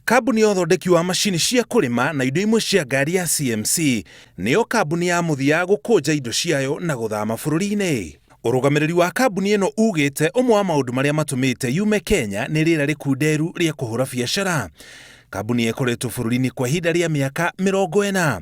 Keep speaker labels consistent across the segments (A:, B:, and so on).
A: Kambuni ya ũthondeki wa macini cia kũrĩma na indo imwe cia ngari ya CMC nĩyo kambuni ya mũthia gũkũnja indo ciayo na gũthama bũrũri-inĩ. Ũrũgamĩrĩri wa kambuni ĩno ugĩte ũmwe wa maũndũ marĩa matũmĩte yume Kenya nĩ rĩera rĩkunderu rĩa kũhũra biacara. Kambuni ĩyo ĩkoretwo bũrũri-inĩ kwa ihinda rĩa mĩaka 40.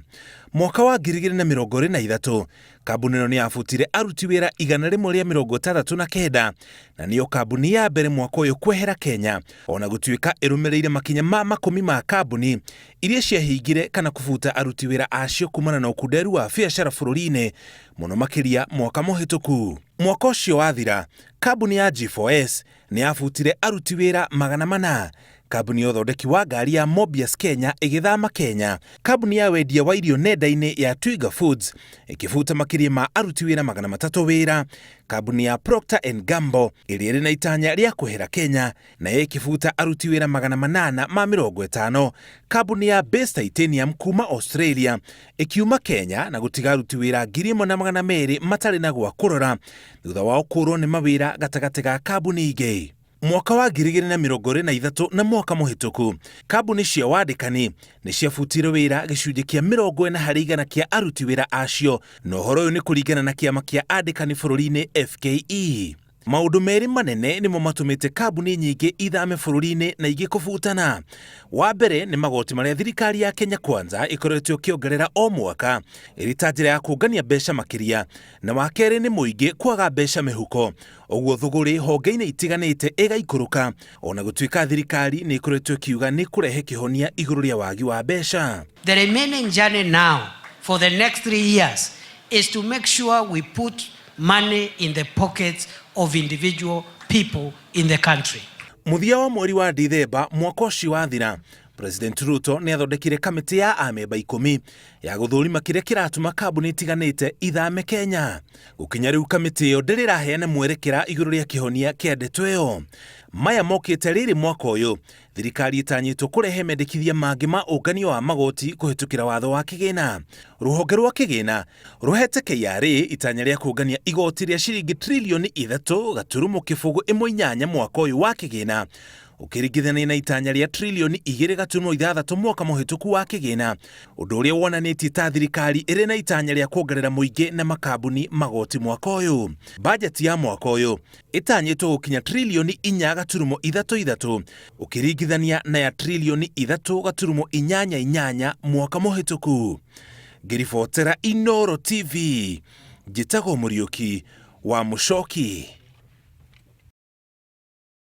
A: Mwaka wa 2023, kambuni ĩno nĩ yabutire aruti wĩra 169 na nĩyo kambuni ya mbere mwaka ũyũ kwehera Kenya, ona gũtuĩka ĩrũmĩrĩire makinya ma makũmi ma kambuni iria ciahingire kana kũbuta aruti wĩra acio kumana na ũkunderu wa biacara bũrũri-inĩ mũno makĩria mwaka mũhĩtũku. Mwaka ũcio wathira, kambuni ya G4S nĩ yabutire aruti wĩra 400. Kambuni ya ũthondeki wa ngari ya Mobius Kenya ĩgĩthama Kenya. Kambuni ya wendia wa irio nenda-inĩ ya Twiga Foods ĩkĩbuta makĩria ma aruti wĩra 300 wĩra. Kambuni ya Procter and Gamble ĩrĩa ĩrĩ na itanya rĩa kwehera Kenya nayo ĩkĩbuta aruti wĩra 850. Kambuni ya Base Titanium kuma Australia ĩkiuma Kenya na gũtiga aruti wĩra 1,200 matarĩ na gwa kũrora thutha wao kũũrwo nĩ mawĩra gatagatĩ ga kambuni ingĩ. Mwaka wa 2023 na mwaka mũhĩtũku, kambuni cia wandĩkani nĩ ciabutire wĩra gĩcunjĩ kĩa 40 harĩ igana kĩa aruti wĩra acio, na ũhoro ũyũ nĩ kũringana na kĩama kĩa andĩkani bũrũri-inĩ FKE. Maũndũ merĩ manene nĩmo matũmĩte kambuni nyingĩ ithame bũrũri-inĩ na ingĩ kũbutana. Wa mbere nĩ magoti marĩa thirikari ya Kenya Kwanza ĩkoretwo ĩkĩongerera o mwaka ĩrĩ ta njĩra ya kũngania mbeca makĩria, na wa kerĩ nĩ mũingĩ kwaga mbeca mĩhuko, ũguo thũgũrĩ honge-inĩ itiganĩte ĩgaikũrũka, ona gũtuĩka thirikari nĩ ĩkoretwo ĩkiuga nĩ ĩkũrehe kĩhonia igũrũ rĩa wagi wa mbeca.
B: The remaining journey now for the next 3 years is to make sure we put money in the pockets of individual people in the country.
A: Mũthia wa mweri wa Dithemba mwaka ũcio wathira, President Ruto nĩ athondekire kamĩtĩ ya amemba 10 ya gũthũrima kĩrĩa kĩratũma kambuni itiganĩte ithame Kenya. Gũkinya rĩu kamĩtĩ ĩyo ndĩrĩ ĩraheana mwerekera igũrũ rĩa kĩhonia kĩa ndeto ĩyo. Maya mokĩte rĩrĩ mwaka ũyũ thirikari ĩtanyĩtwo kũrehe mendekithia mangĩ ma ũngania wa magoti kũhĩtũkĩra watho wa kĩgĩna. Rũhonge rwa kĩgĩna rũhete KRA itanya rĩa kũngania igoti rĩa ciringi trilioni 3.08 mwaka ũyũ wa kĩgĩna, ũkĩringithania na itanya rĩa trilioni 2.6 mwaka mũhĩtũku wa kĩgĩna, ũndũ ũrĩa wonanĩtie ta thirikari ĩrĩ na itanya rĩa kuongerera mũingĩ na makambuni magoti mwaka ũyũ. Bajeti ya mwaka ũyũ ĩtanyĩtwo gũkinya trilioni 4.33, ũkĩringithania na ya trilioni 3.88 mwaka mũhĩtũku. Ngĩribotera Inooro TV, njĩtagwo Mũriũki wa Mũcoki.